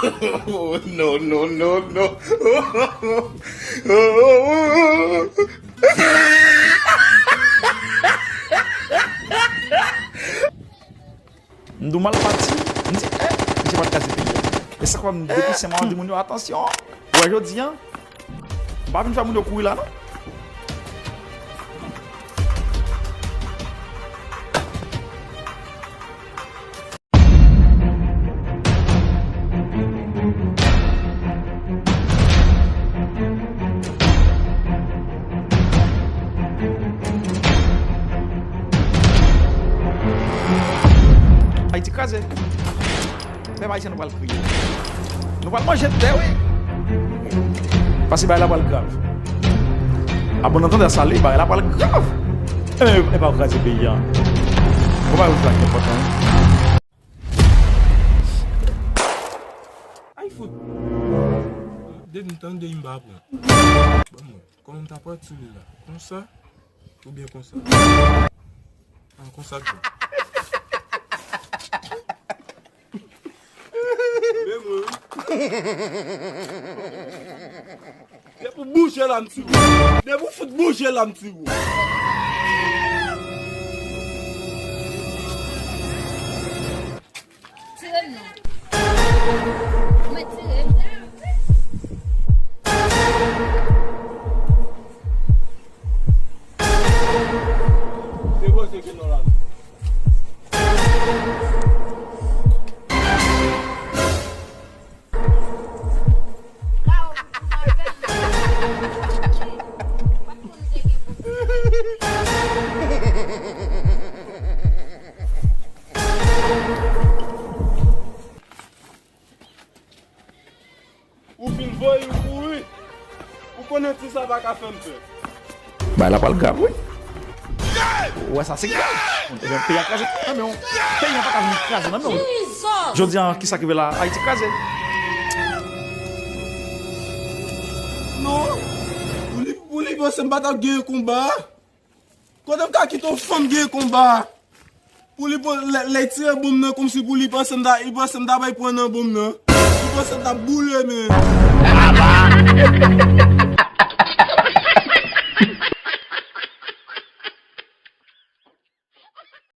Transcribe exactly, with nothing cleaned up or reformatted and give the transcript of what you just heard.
Oh, no, no, no, no. M di w m al pati, m di, eh, misye pa t kraze peyi a. E sa k fè m depi se mwen di moun yo, atansyon. Ou wè jodi a, m pa vin fè moun yo kouri la non. Ayiti kraze. Pèp ayisyen, nou pral kriye. Nou pral manje tè, wi. Paske bagay la pral grav. Abon nan tande sale, bagay la pral grav. E men, e pa kraze peyi a. Ou pa yo fè nenpòt, wi. Ay, fout. Depi m tande, m pa pran. Ban mwen. Kòman m ta pran ti li la? Konsa? Oubyen konsa? Ah, konsa k bon. Men mwen, wi. Depi w bouje la, m tire w. Depi w fout bouje la, m tire w. Tire m non. Ou mèt tire m. Se bon, se ke non la. Ou fin voye, ou kouri. Ou konnen ti sa pa ka fè m pè. Bagay la pral grav, wi. Ou wè sa, se grav. Ebyen, peyi a kraze nan men w. Peyi a pa ka vin kraze nan men w. Jodi a, kisa ki rive la? Ayiti kraze. Non. Pou li, pou li panse m pa t ap genyen konba a. Kote m ka kite yon fanm gen konba? Pou li pran, lè, lè l tire bonm nan, kòmsi pou li panse m ta, li panse m ta bay pran nan bonm nan. Li panse m ta boule men.